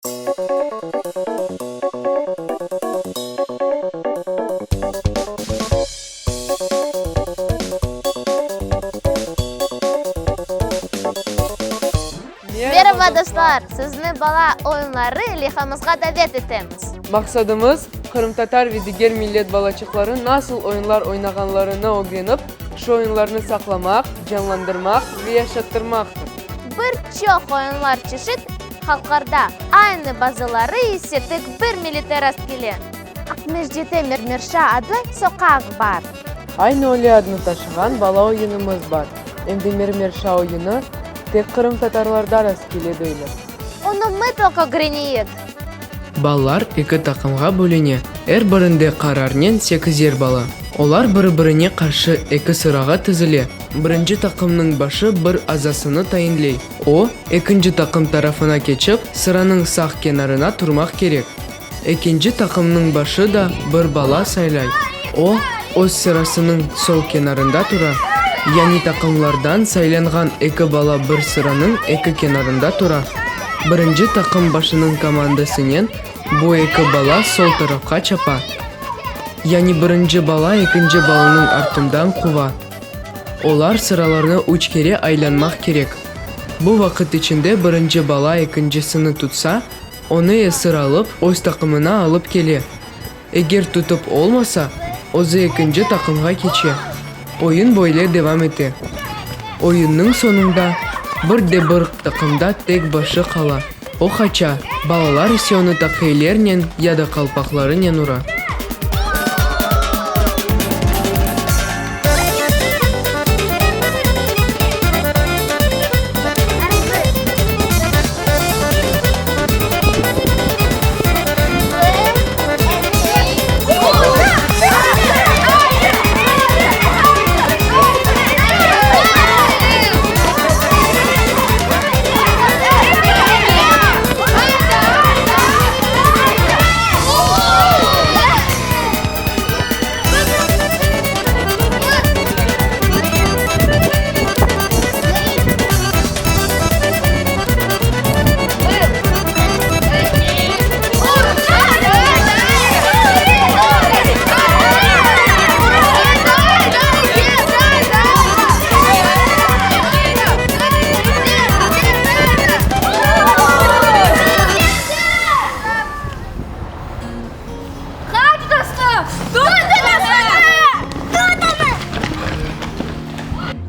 Meraba, dostlar! Sizni Bala oyunları leyhamızğa davet etemiz. Maqsadımız, qırımtatar ve diger millet balaçıqları nasıl oyunlar oynağanlarını ögrenip, şu oyunlarnı saqlamaq, canlandırmaq ve yaşattırmaqtır. Bir çoq oyunlar çeşit halqlarda, aynı bazıları ise tek bir millete rastkele. Aqmescitte Mermerşa adlı soqaq bar. Aynı öyle adnı taşığan bala oyunımız bar. Em de Mermerşa oyunı tek qırımtatarlarda rastkele deyler. Onı mıtlaqa ögreneyik. Balalar eki taqımğa bölüne, er birinde qararnen sekizer bala. Olar bir-birine qarşı eki sırağa tizile. Birinci taqımnıñ başı bir azasını tayinley. O, ekinci taqım tarafına keçip, sıranıñ sağ kenarına turmaq kerek. Ekinci taqımnıñ başı da bir bala saylay. O, öz sırasınıñ sol kenarında tura. Yani taqımlardan saylanğan eki bala bir sıranıñ eki kenarında tura. Birinci taqım başınıñ komandasınen bu eki bala sol tarafqa çapa. Yani birinci bala ekinci balanıñ artından quva. Olar sıralarnı üç kere aylanmaq kerek. Bu vaqıt içinde birinci bala ekincisini tutsa, onı esir alıp, öz taqımına alıp kele. Eger tutıp olmasa, özü ekinci taqımğa keçe. Oyun böyle devam ete. Oyunnıñ soñunda bir de bir taqımda tek başı qala. O qaça, balalar ise onı taqiylernen ya da qalpaqlarınen ura.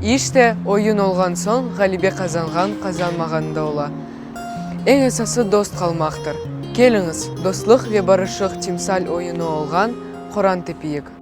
İşte, oyun olğan soñ, ğalebe qazanğan, qazanmağan da ola. Eñ esası dost qalmaqtır. Keliñiz, dostluq ve barışıq timsal oyunı olğan Qoran tepeyik.